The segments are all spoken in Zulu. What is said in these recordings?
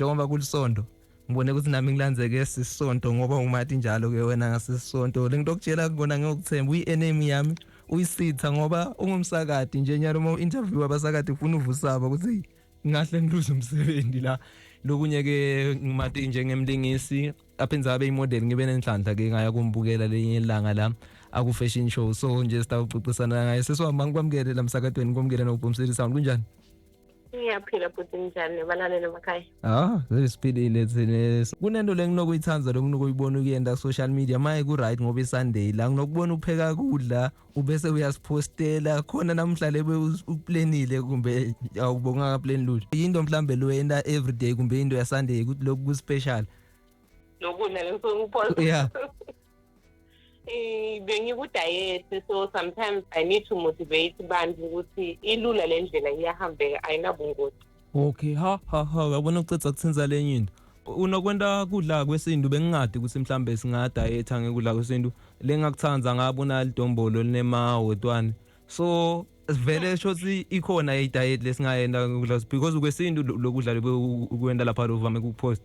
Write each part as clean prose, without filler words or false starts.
Njengoba kulisonto, ngibone ukuthi nami ngilandzeke sisonto ngoba umati njalo ke wena ngasisonto. Lengitokutshela kona ngiyokuthemba, uyi-enemy yami, uyisitha ngoba ungumsakati nje nyalo. Uma u-interview abasakati ufuna uvusaba ukuthi ngahle ngiluze umsebenzi la. Lokunye ke, ngimati njengemlingisi, aphenza abe imodel. Ngibe nenhlanhla ke ngaya kumbukela lenye ilanga la aku fashion show, so nje sitawuxoxisana ngaye. Sesiwahamba, ngikwamukele la msakatweni, ngikwamukele noBoom Sound. Kunjani? Ngiyaphila futhi, njani nebalaleli emakhaya? Ah, sesiphilile thina. Kunento lenginokuyithanda, lokunokuyibona ukuyenda social media maye ku right ngoba iSunday la nginokubona upheka kudla, ubese uyasipostela khona. Namhla lebe uplanile kumbe awubonga plan lutho? Into mhlambe lo yenda everyday kumbe into ya Sunday ukuthi lokhu ku special? Lokudla lengisuke ngiphosta? Yeah. Bengiku-diet, so sometimes I need to motivate abantu ukuthi ilula le ndlela, iyahambeka, ayinabungozi. Okay, ha ha ha, uyabona ucetha kuthinza lenye into. Unokwenta kudla kwesintu, bengingadi ukuthi mhlambe singadayetha ngekudla kwesintu. Lengakuthanza ngabona lidombolo linemawetwane. So vele shothi ikhona i-diet lesingayenda kudla because kwesintu lokudla lobe ukwenda lapha lovame ukupost.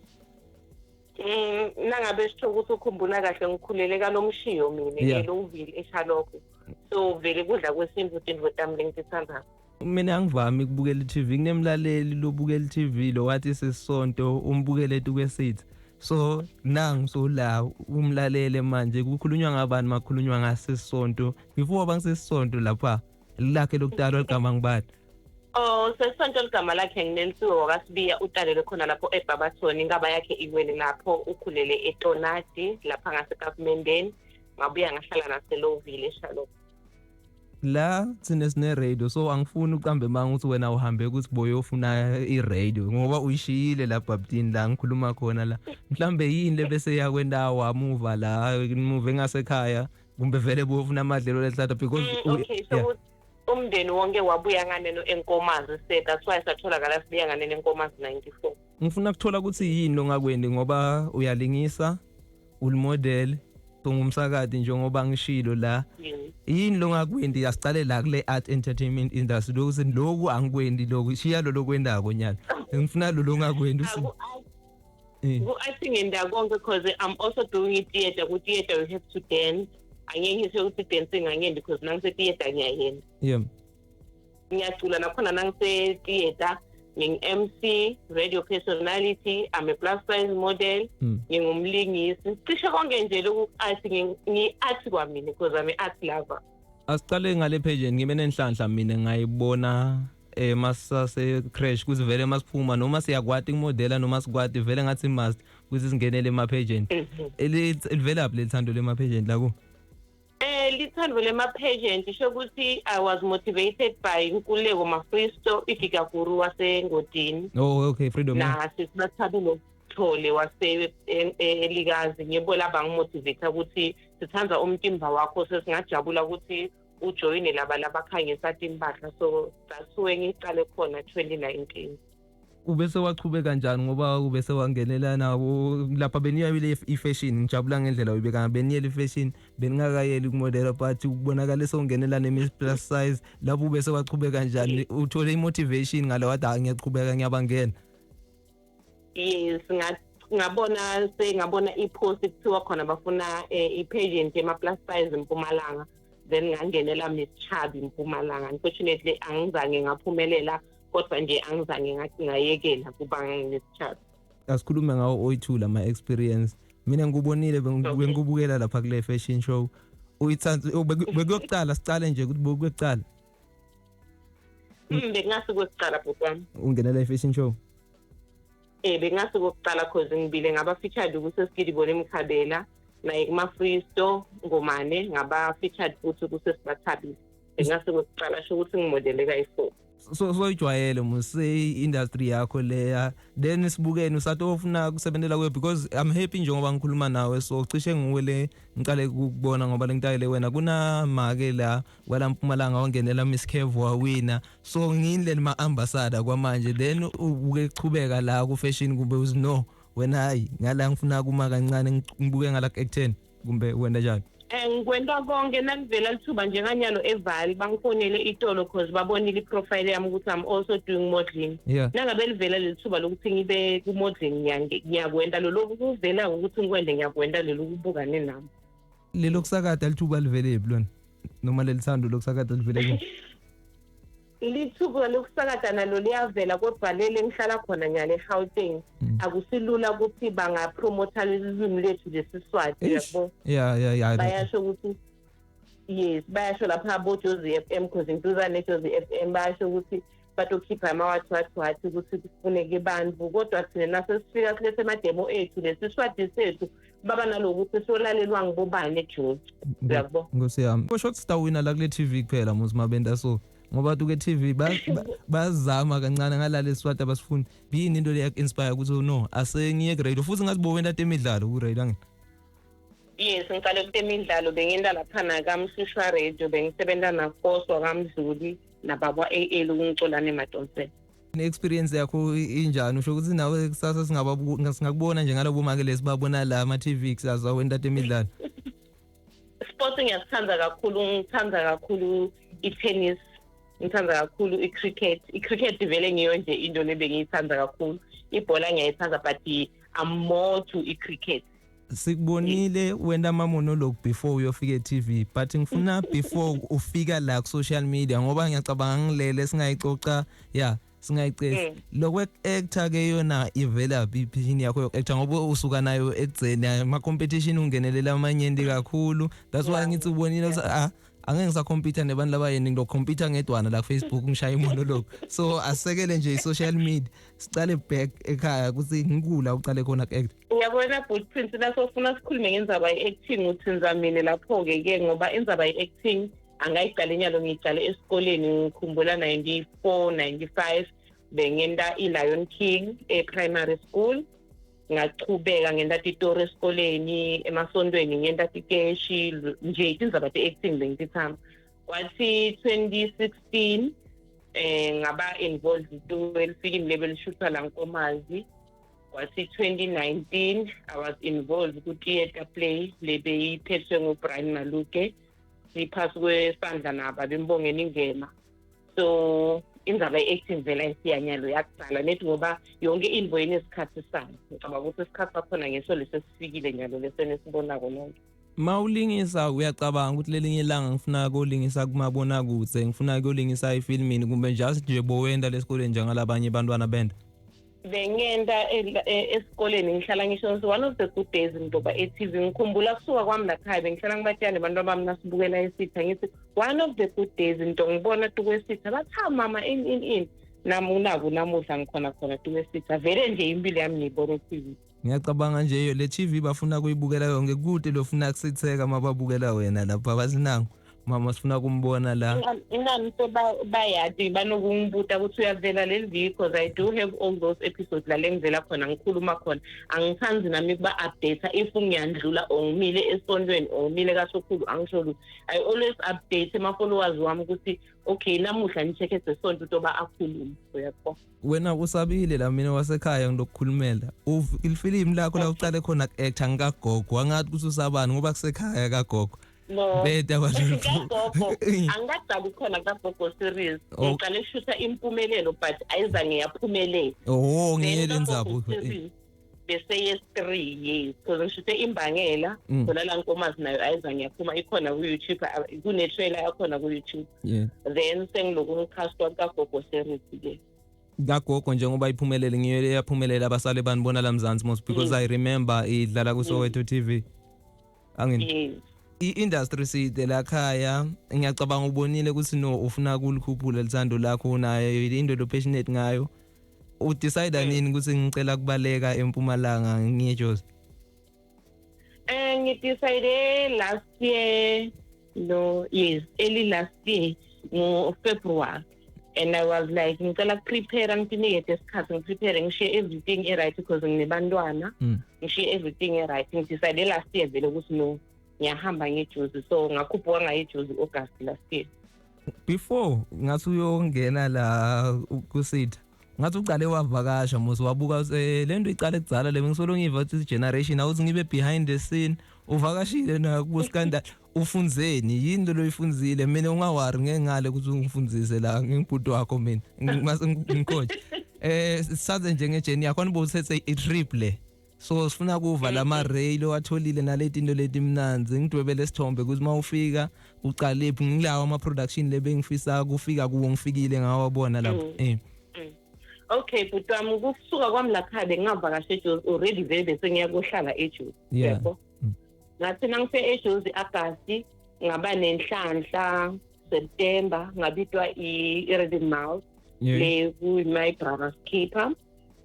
Nangabe sitho ukuthi ukhumbula kahle, ngikhulele kalomshiyo mina eLowville eShalokho, so vele kudla kwesintu tintfo tami lengititsandzako. Mina angivami ukubukela i-TV. Kunemlaleli lobukela i-TV lo wathi sisonto umbukele tukwesithi, so nangu so la umlalele manje kukhulunywa ngabani makhulunywa ngasesonto? Before waba ngisesonto lapha lakhe lokudalwa ligama ngibani? Oh, sesonto ligama lakhe nginensiwe wakaSibiya, utalelwe khona lapho eBarberton, inkaba yakhe iwele lapho, ukhulele eTonati lapha ngaseKakumendeni, ngabuya ngahlala naseLowville eShalom. La thina sine radio, so angifuni uqambe manga ukuthi wena uhambe ukuthi boyofuna i-radio ngoba uyishiyile la Baptini la ngikhuluma khona la. Mhlambe yini lebese yakwendawo wamuva la muve ngasekhaya kumbe vele bofuna amadlelo lehlata because Okay, so umndeni wonke wabuya nganeno eNkomazi, se that's why satholakala sibuya nganeno eNkomazi 94. Ngifuna kuthola ukuthi yini longakwendi ngoba uyalingisa, ulimodel, ungumsakati njengoba ngishilo la. Yini longakwendi? Asicale la kule art entertainment industry, lokuthi lokhu angikwendi lokhu, shiya lo lokwendako nyana, ngifuna lo longakwendi. Ku-acting ngenda konke because I'm also doing i-theatre. Ku-theatre you have to dance. Angeke ngisho ukuthi dancing angendi because nangise-theatre ngiyayenda. Ngiyacula nakhona nangise-theatre, ngingu-MC, radio personality, I'm a plus size model, ngingumlingisi, cishe konke nje loku art. Ngiyi-art kwamina because I'm a-art lover. Asicale ngale pageant. Ngibe nenhlanhla mina ngayibona masase creche kuthi vele masiphuma noma siyakwati kumodela noma sikwati vele ngathi must ukuthi singenele ema pageant. Elivela phi lelithando lema pageant la ku? Lithando lema pageant isho ukuthi I was motivated by Nkululeko Mafristo, igigaguru waseNgodini. Oh okay, Freedom, yeah. Na sisibathabile Thole wase elikazi, ngibo laba ngimotivate ukuthi sithanda umtimba wakho, sesingajabula ukuthi ujoyine laba labakhangisa timpahla. So that's where ngiqale khona 2019. Ubese wachubeka kanjani ngoba ubese wangenela nabo lapha beniyabile i-fashion? Ngijabula ngendlela uyibeka, beniyela i-fashion, beningakayeli kumodela, but kubonakala sewungenela ne-Miss Plus Size lapho. Ubese wachubeka kanjani, uthole i-motivation ngalo wathi, "Ah, ngiyachubeka, ngiyabangena"? Yes, ngabona sengabona i-post kuthiwa khona bafuna i-pageant yema-plus size eMpumalanga, then ngangenela Miss Chubby Mpumalanga. Unfortunately angizange ngaphumelela, kodwa nje angizange ngathi ngayekela kuba ngangi-Miss Chubby. Asikhulume ngawo oyi-two lama experience. Mina ngikubonile, bengikubukela lapha kule fashion show. Uyithanda bekuyokucala, sicale nje ukuthi bekuyokucala? Bekungasi kwekucala, bhuti wami. Ungenela i-fashion show? Bekungasi kokucala cause ngibile ngaba featured kusesigidibona emkhabela naye kuma-Freesto Ngomane, ngaba featured futhi kusesibathabile. Bekungasi kokucala, sho ukuthi ngimodele kayi-four. So soyijwayele muse industry yakho leya. Then sibukene usathi ofuna kusebenzela kuyo because I'm happy njengoba ngikhuluma nawe, so cishe nguwe le ngicale ukubona ngoba lengitayele wena kunamake la kwala Mpumalanga wangenela Miss Kev wawina, so ngini ma ambassador kwamanje. Then ubuke chubeka la ku fashion kumbe uzi no wena, hayi, ngala ngifuna kuma kancane, ngibuke ngala ekutheni kumbe wena njani? Ngikwenta konke nakuvela lithuba njenganyalo evali bangifonele itolo cause babonile i-profile yami ukuthi I'm also doing modeling. Nangabe livela lelithuba lokuthi ngibe ku-modeling, ngiyakwenta lolo kuvela ukuthi ngikwende, ngiyakwenta lelo kubukane nami. Lelo kusakada lithuba livele phi lona, noma lelithando lokusakada livele kuphi? Lithuba lokusakada nalo liyavela, kodwa lele ngihlala khona nyalo eGauteng akusilula ukuthi bangapromotha lolwimi lethu lesiSwati, uyabo. Bayasho ukuthi yes, bayasho lapha abo-Jozi FM, cause ngiduzane neJozi FM, bayasho ukuthi batokhipha amawathi wathi wathi ukuthi kufuneke bantu, kodwa thina nasesifika silethe emademo ethu lesiSwati sethu, baba nalokuthi solalelwa ngibobani eJozi, uyabo. Nkosi yami, kusho ukuthi sitawina la kule TV kuphela musi mabenta, so ngoba tuke TV bazama kancane ngalale Swati abasifuni. Biyini into le inspire ukuthi no, asengiye ku radio futhi? Ngathi bowenta temidlalo ku radio, angini? Yes, ngiqale kutemidlalo, bengenta laphana kaMhlushwa Radio, bengisebenza naFoso kaMdluli nabakwa AA ukungicolane Madonsela. Ne-experience yakho injani? Usho ukuthi nawe kusasa singakubona nje ngalabo make lesibabona la ama-TV kusasa wenta temidlalo? Sports ngiyasithanda kakhulu, ngithanda kakhulu i-tennis, ngithanda kakhulu i-cricket. I-cricket vele ngiyo nje into lebengiyithanda kakhulu. Ibhola ngiyayithanda, but I'm more to i-cricket. Sikubonile wenta ama-monologue before uyofika e-TV, but ngifuna before ufika la ku-social media, ngoba ngiyacabanga ngilele singayicoca ya singayicesi lokwe-actor ke yona ivela phi i-passion yakho yoku-actor, ngoba usuka nayo ekudzeni ama-competition ungenelela amanyenti kakhulu. That's why ngithi ubonile ukuthi ah, angeke ngisakhompyutha nebantu labayeni, ngilokhompyutha ngedwana la ku-Facebook, ngishaya i-monologue. So asekele nje i-social media, sicale back ekhaya ukuthi ngikula ucale khona ku-act. Uyabona Bhuti Prince, nasofuna sikhulume ngendzaba ye-acting, uthinza mina lapho-ke ke, ngoba indzaba ye-acting angayicala inyalo, ngiyicale esikoleni. Ngikhumbula 94 95 bengenta i-Lion King e-primary school, ngachubeka ngenta titori esikoleni, emasontweni ngenta tikeshi nje, tindzaba te-acting bengitithanda. Kwathi 2016 ngaba involved to elifilimu lebelishutha la Nkomazi. Kwathi 2019 I was involved ku-theatre play lebeyiphethwe nguBrian Maluke, siphasi kwesandla naba bembongeni ingema. So indzaba ye-acting vele ayisiyanyalo yakucala nethi, ngoba yonke into inesikhathi sayo. Ngicabanga ukuthi isikhathi sakhona ngeso lesesifikile nyalo lesenesibonako nonke. Mawulingisa, uyacabanga ukuthi lelinye ilanga ngifuna kolingisa kumabonakude, ngifuna kuyolingisa efilmini, kumbe just nje bowenda lesikoleni njengalabanye abantwana benda? Bengenta esikoleni, ngihlala ngisho ukuthi one of the good days ngizoba e-TV. Ngikhumbula kusuka kwami lakhaya bengihlala ngibatshela abantu bami nasibukela esitha, ngithi one of the good days into ngibona tukwesitha, bathi ha mama in in in nami unaku namuhla ngikhona khona tukwesitha. Vele nje impilo yami ngiyibona e-TV. Ngiyacabanga nje le TV bafuna kuyibukela yonke, kude lofuna kusitheka mababukela wena lapha, bathi nangu mama sifuna kumbona la. Ingani bayadi banokungibuta ukuthi uyavela leli viki, because I do have all those episodes la lengivela khona ngikhuluma khona. Angithandi nami kuba update if ngiyandlula or ngimile esontweni or ngimile kasokhulu, angisho lutho. I always update ama-followers wami ukuthi okay, namuhla ni-check-e sesonto utoba akhuluma, uyabo. Wena usabile la, mina wasekhaya ngilokukhulumela ilifilimu lakho la ucale khona ku-actor ngikagogo, angathi ukuthi usabani ngoba kusekhaya kagogo. No. Beda. Kagogo angikaqali khona kagogo series. Ngiqale ukushutha impumelelo, but ayizange yaphumelela. Oh, ngiyele ndzaba. Bese yes 3 years, because ngishuthe imbangela khona la Nkomazi, nayo ayizange yaphuma, ikhona ku-YouTube, kune-trailer yakhona ku-YouTube. Then sengiloku ngikhastwa kagogo series ke. Kagogo njengoba iphumelele, ngiyo yaphumelela, abasale banibona la Mzansi mos, because I remember idlala ku Soweto TV, angini? Yes. I-industry side lakhaya, ngiyacabanga ubonile ukuthi no, ufuna kulikhuphula lithando lakho, unayo into lo passionate ngayo. Udecide nini ukuthi ngicela kubaleka eMpumalanga ngiye eJozi? Ngidecide last year, no, yes, early last year ngo February, and I was like ngicela prepare, ngitinikete isikhathi ngiprepare, ngishiye everything e-right because nginebantwana. Ngishiye everything e-right. Ngidecide last year vele ukuthi no, ngiyahamba ngeJozi, so ngakhuphuka ngayeJozi August last year. Before ngathi uyongena la kusitha, ngathi ucale wavakasha mos, wabuka lento icale kudzala le, ngisolo ngiva ukuthi generation awuthi ngibe behind the scene. Uvakashile na kubo Scandal, ufunzeni? Yini lo uyifunzile? Mina ungawari, ngeke ngale ukuthi ungifundzise la, ngingibhuti wakho mina, mase ngicoach. Saze nje ngejourney yakho nibo uthethe i-trip le. So sifuna kuva lama ray lo watholile naleti into leti mnanzi, ngidwebele isithombe ukuthi mawufika uqalephi ngilawo ama production lebengifisa kufika kuwo, ngifikile ngawabona lapho. Okay, bhuti wami, kusuka kwami lapha bengingavakasha eJozi already, vele bese ngiyakohlala eJozi. Yabo, ngathi nangise eJozi August, ngaba nenhlanhla September ngabitwa i-Rhythm Mouse le kuyi My Brother's Keeper.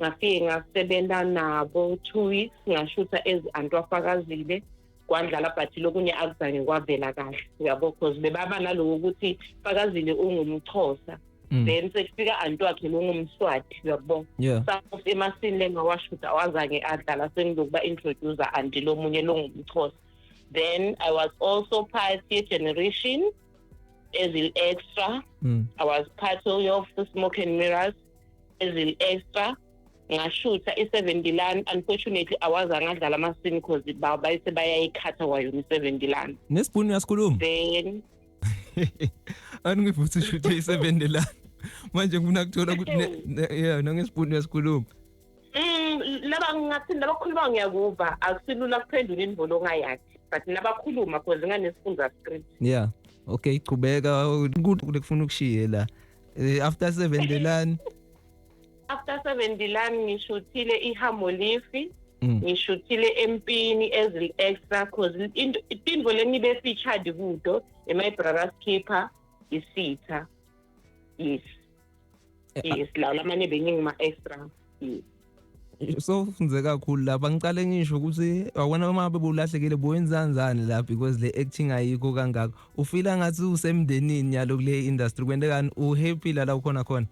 Ngafike ngasebenza nabo 2 weeks, ngashutha as Antwafakazile, kwadlala, but lokunye akuzange kwavela kahle, uyabo, because bebaba naloko ukuthi Fakazile ungumXhosa, then sekufika anti wakhe longumSwati, uyabo. Some of emasini lengawashutha awazange adlala, sengizokuba introducer anti lomunye longumXhosa. Then I was also part ye-Generation as extra. I was part of the Smoke and Mirrors as extra, ngashutha i-70 lan. Unfortunately awazange adlala amasini because bayise bayayikhatha kwayona i-70 lan. Nesibhunu uyasikhuluma? Then Ani ngivuthi shuthe i-70 lan, manje ngifuna kuthola ukuthi yeah, nangesibhunu uyasikhuluma? Laba ngathi labakhuluma ngiyakuva, akusilula kuphendula indvo ongayathi, but nabakhuluma because nganesifunza script. Yeah, okay, qhubeka, kude kufuna ukushiye la. After 70 lan? After 70 lan ngishuthile iHamolifi, ngishuthile Empini as extra, cause into intfo lengibe featured kudo My Brother's Keeper, isitha, yes, lawo lamanye bengingima extra, yes. So ufunze kakhulu lapha. Ngicale ngisho ukuthi awubona uma bebulahlekile boyenzanzani la, because le acting ayikho kangako. Ufila ngathi usemndenini yalo kule industry, kwentekani? Uhappy la ukhona khona?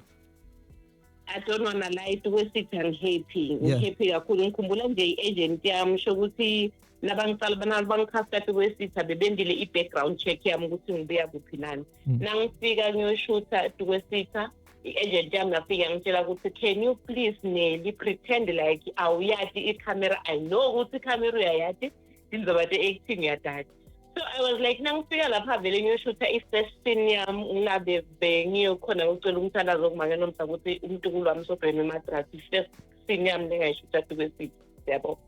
I don't wanna lie, kwesithi angihappy. Ngihappy kakhulu. Ngikhumbula nje i-agent yami sho ukuthi nabangicala bana bangicasta kwesitha, bebendile i-background check yami ukuthi ngibuya kuphi nani. Nangifika ngiyoshutha kwesitha, i-agent yami yafika ngitshela ukuthi, "Can you please, Nelly, pretend like awuyati i-camera? I know ukuthi i-camera uyayati, tindzaba te-acting uyadati." So I was like, nangifika lapha vele ngiyoshutha i-first scene yami, ngilabe bengiyokhona ucela umthandazo kumake nomsa ukuthi umntukulu wami sobhema imatrasi, i-first scene yami lengayishutha kwesitha, yabo.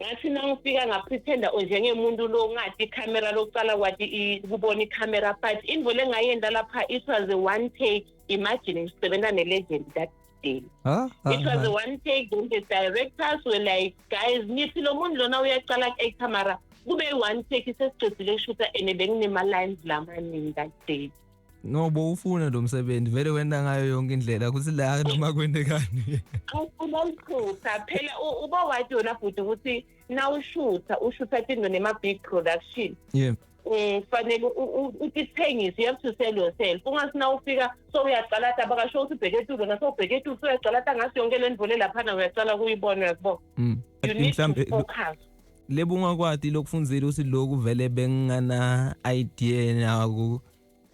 Ngathi nangifika ngapretenda njengemuntu lo ngathi ikhamera lokucala kwathi kubona ikhamera, but intfo lengayenta lapha, it was a one take. Imagine ngisebenza ne-legend that day. It was a one take. Then the directors were like, "Guys, nithi lo muntu lona uyacala ku-actor, mara kube one take, sesicedile kushutha," and benginema-lines lamaningi that day. No, bowufuna lo msebenzi vele, wenda ngayo yonke indlela ukuthi la noma kwentekani. Awufuna liphutha phela, uba wathi yona bhuti ukuthi nawushutha ushutha tinto nema-big production, kufanele utithengise. You have to sell yourself. Ungathi nawufika so uyacalata, bakasho ukuthi ubheke etulo, nasowubheke etulo so uyacalata ngasi yonke le ndvo le laphana uyacala kuyibona, uyakubona. You need to Mhlambe focus. Lebo ungakwati lokufunzile ukuthi lokhu vele bengingana idea nako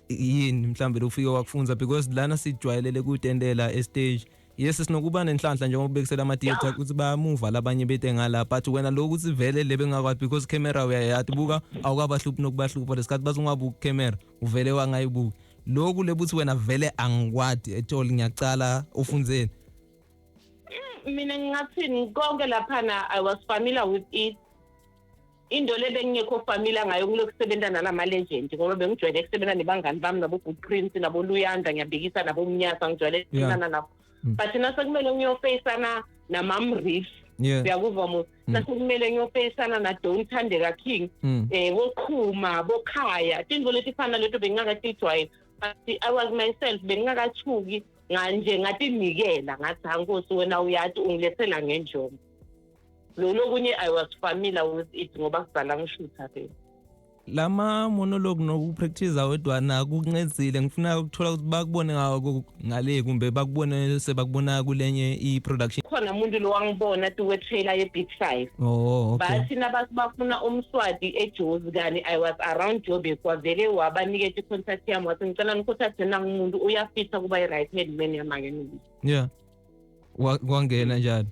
yini, mhlambe lokufika wakufunza, because lana sijwayelele kutendela estage. Yes, sinokuba nenhlanhla njengoba ubekisela ama-theatre ukuthi bayamuva labanye bete ngala, but wena lokhu ukuthi vele le bengakwati, because camera uyayati buka, awukabahluphi nokubahlupha lesikhathi bathi ungabuki camera, uvele wangayibuki lokhu lebuthi wena vele angikwati at all, ngiyacala. Ufunzeni? Mina ngingathini, konke laphana I was familiar with it. Into le bengingekho familiar ngayo kuloku kusebenza nalama-legend, ngoba bengijwayele kusebenza nebangani bami, nabo-Good Prince, nabo-Luyanda, ngiyabikisa, nabo-Mnyasa, ngijwayele ukusebenzana nabo, but nasekumele ngiyofeyisana namam Reef, uyakuva mo, nasekumele ngiyofeyisana naDon Thandeka King, boqhuma bokhaya, tintfo letifana leto bengingakatijwayeli, but I was myself, bengingakathuki nganje, ngatinikela, ngathi, "Ha Nkosi, wena uyathi ungilethela ngenjongo." Lo lokunye I was familiar with it ngoba kudala ngishutha vele. Lama monologue nokupractice wedwana kuncedzile. Ngifuna ukuthola ukuthi bakubone ngawo ngale kumbe bakubone sebakubona kulenye i-production. Khona umuntu lo wangibona tuwe trailer ye-Big Five. Oh, okay. Bathi nabafuna umswati eJozi, kani I was around Joburg, kwavele wabaniketa i-contact yami, wathi, "Ngicela nicontact nangumuntu, uyafisa kuba i-right hand man yamake." Yeah, kwangena njalo.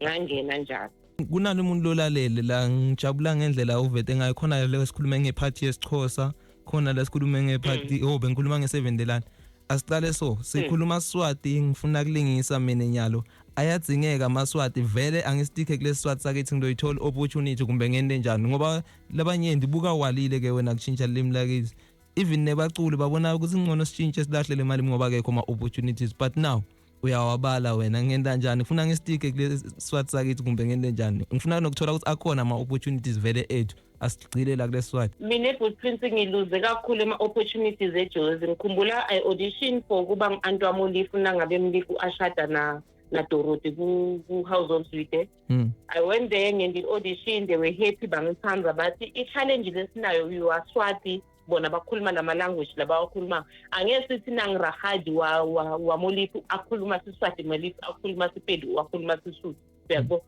Ngangena njalo. Kunani umuntu lolalele la, ngijabula ngendlela uvete ngayo. Khona le sikhulume ngephathi yesiXhosa, khona la sikhulume ngephathi, oh, bengikhuluma nge-seven. Asiqale so sikhuluma Swati. Ngifuna kulingisa mina nyalo, ayadzingeka amaSwati vele, angisitike kulesi Swati sakithi, ngizoyithola opportunity kumbe ngente njani? Ngoba labanye ndibuka walile ke wena kushintsha limi lakithi, even nebaculi babona ukuthi ngcono sitshintshe, silahle le mali ngoba akekho ama opportunities, but now uyawabala wena. Ngenta njani? Ngifuna ngisitike kule Swati sakithi kumbe ngente njani? Ngifuna nokuthola ukuthi akhona ama opportunities vele ethu, asigcile la kule Swati. Mina, Good Prince, ngiluze kakhulu ama-opportunities eJozi. Ngikhumbula I audition for ukuba ngu-anti waMolifu nangabe Mlifu ashada na Dorothy ku-House of Zwide. I went there, ngenza i-audition, they were happy, bangithanda, bathi i-challenge lesinayo, you are Swati, bona bakhuluma lama-language labawakhuluma. Angeke sithi nangirahadi waMolifu akhuluma siSwati, Molifu akhuluma Sipedi, wakhuluma Sisuthu, uyabo?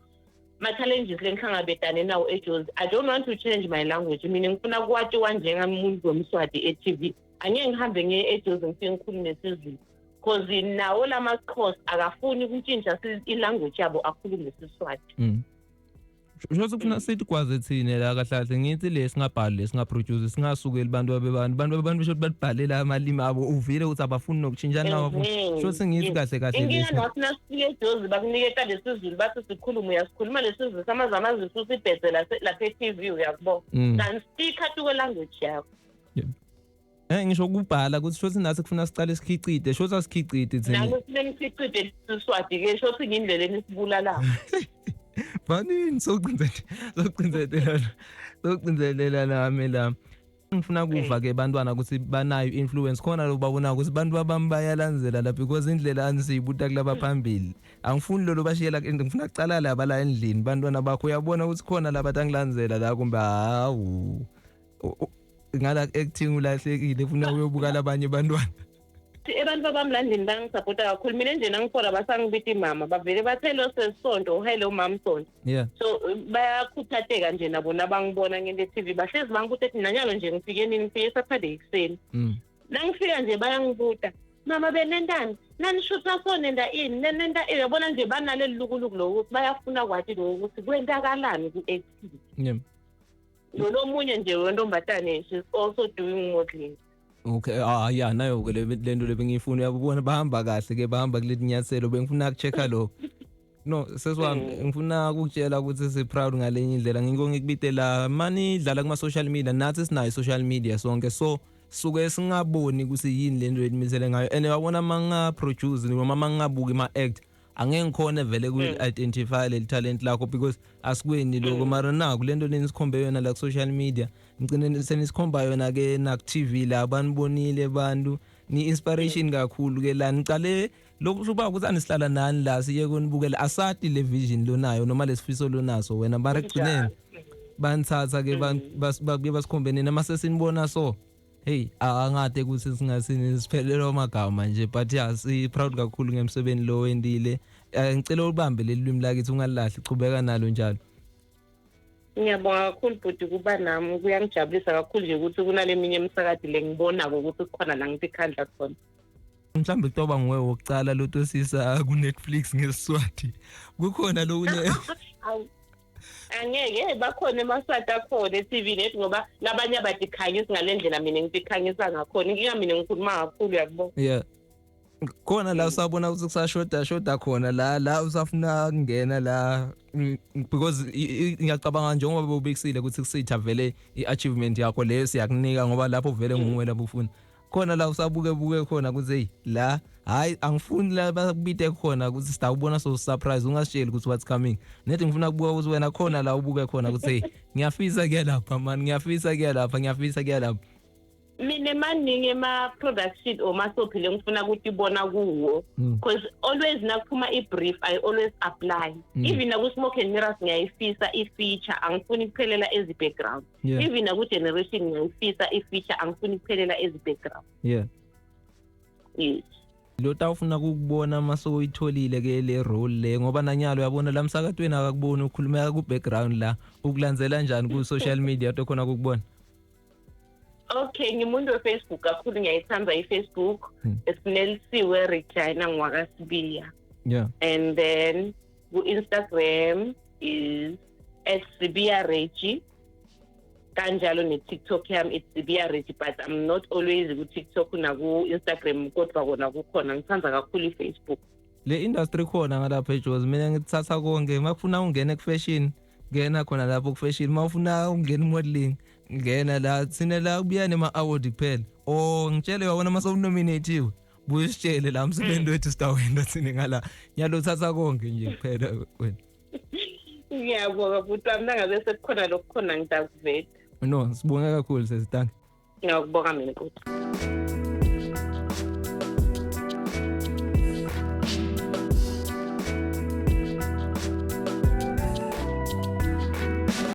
Ma-challenges lengihlangabetane nawo eJozi. I don't want to change my language. Mina ngifuna kwatiwa njengamuntu womSwati e-TV. Angeke ngihambe ngiye eJozi ngifike ngikhulume isiZulu, cause nawo lama-Xhosa akafuni ukuntshintsha i-language yabo, akhulume isiSwati. Sho kufuna sithi kwazi thina la kahle kahle, ngithi le singabhali, le singaproduce, singasukeli bantu babebantu, bantu babantu besho batibhalela amalimi abo, uvile ukuthi abafuni nokushintsha nawo, abafuni. Sho sengithi kahle kahle Inkinga lesi nathi nasifike eJozi bakuniketa lesiZulu, bathi sikhulume, uyasikhuluma lesiZulu samazamazi, usibhedze lapha e-TV, uyakubona? Kanti stikha tukwe-language yakho. Ngisho ukubhala ukuthi sho nathi kufuna sicale sikhicide, sho asikhicide thina. Nami sinemkhicide siSwati-ke, sho ukuthi ngindlela enisibulalako. Vanini, socinzelela nami la. Ngifuna kuva ke bantwana ukuthi banayo influence khona lo, babona ukuthi bantu babami bayalandzela la, because indlela anisiyibuta kulaba phambili, angifuni lolo bashiyela, ngifuna kucala laba la endlini. Bantwana bakho, uyabona ukuthi khona laba tangilandzela la kumbe hawu, ngala acting ulahlekile, funa uyobuka labanye bantwana? Abantu babami la ndlini bangisapota kakhulu. Mina nje nangifora basangibita imama, bavele bathi, "Hello sesonto, hello mam Sonto." So bayakhuthatheka nje nabo nabangibona ngento e-TV, bahlezi bangibuta ethi nanyalo nje ngifike nini, ngifike Saturday ekuseni. Nangifika nje bayangibuta, "Mama, benentani nanishutha so, nenda ini, nenenta ini?" Uyabona nje banaleli lukuluku lokuthi bayafuna kwati lokuthi kwentakalani ku-acting. Lolo omunye nje wentombatane, she's also doing modeling. Okay, ah yeah, nayo ke le nto lebengiyifuna. Uyabona bahamba kahle ke, bahamba kuleli nyathelo, bengifuna ukuchecka lokho. No, sesiwami, ngifuna ukukutshela ukuthi si proud ngalenye indlela. Ngiko ngikubite la mani dlala kuma social media, nathi sinayo social media sonke, so suke singaboni ukuthi yini lento enimisele ngayo, and uyabona manga produce noma mangabuka ima act, angeke ngikhone vele ku identify leli talent lakho because asikweni lokho. Mara naku lento lenisikhombe yona la ku social media, ngicine senisikhomba yona ke na ku TV la, banibonile bantu, ni inspiration kakhulu ke la. Nicale lokhu kuba ukuthi anisihlala nani la, siye kunibukela, asati le vision lonayo noma lesifiso lonaso wena, mara ekugcineni banithatha ke, babuye basikhombe nina mase sinibona. So hey, angade ukuthi singasini siphelelwa amagama nje, but yeah, si proud kakhulu ngemsebenzi lo wendile. Ngicela ubambe leli lwimi lakithi, ungalahli, chubeka nalo njalo. Ngiyabonga kakhulu bhuti kuba nami, kuyangijabulisa kakhulu nje ukuthi kunale minye imisakadi le ngibonako ukuthi kukhona la ngithi ikhandla khona. Mhlawumbe kutoba nguwe wokucala lotosisa ku-Netflix ngeSiswati, kukhona lokunye? Awu, angeke, bakhona emaswati akhona e-TV net, ngoba labanye abatikhangisi ngale ndlela mina ngitikhangisa ngakhona. Inkinga mina ngikhuluma kakhulu, uyakubona? Yeah, khona la usabona ukuthi kusashoda shoda khona la, la usafuna kungena la, because ngiyacabanga njengoba bewubekisile ukuthi kusitha vele i-achievement yakho leyo siyakunika, ngoba lapho vele nguwe lapho ufuna khona, la usabuke buke khona ukuthi hey, la hayi, angifuni la bakubite khona ukuthi sitawubona, so surprise, ungasitsheli ukuthi what's coming. Nethi ngifuna kubuka ukuthi wena khona la ubuke khona ukuthi hey, ngiyafisa kuya lapha man, ngiyafisa kuya lapha, ngiyafisa kuya lapha. Mina maningi ema-production or ma-soapie lengifuna ukuthi ibona kuwo, because always nakuphuma i-brief I always apply. Even naku-Smoke and Mirrors ngiyayifisa i-feature, angifuni kuphelela ezi-background. Even naku-Generation ngiyayifisa i-feature, angifuni kuphelela ezi-background. Yes. Lo tawufuna ukukubona mase uyitholile ke le role le, ngoba nanyalo uyabona la msakatweni akakuboni, ukhulumeka ku background la, ukulandzela njani ku social media to khona ukukubona? Okay, ngimuntu we-Facebook kakhulu, ngiyayithanda i-Facebook. It's Nelsiwe Regina Ngwakasibiya. And then ku-Instagram is @SibiyaReggie, kanjalo ne-TikTok yami, it's Sibiya Reggie, but I'm not always ku-TikTok naku-Instagram, kodwa kona kukhona. Ngithanda kakhulu i-Facebook. Le industry khona ngalapha eJozi, mina ngithatha konke. Makufuna ungene ku-fashion, ngena khona lapho ku-fashion. Mawufuna ungena modeling, ngena la. Thina la kubuya nema-award kuphela. Or ngitshele, wabona, mase unominatiwe, buye usitshele la, umsebenzi wethu sitawenda thina ngala. Nyalo uthatha konke nje kuphela wena. Ngiyabonga futhi wami, nangabe sekukhona lokukhona ngitakuveta. No, sibonge kakhulu sesi, thank. Ngiyakubonga mina futhi.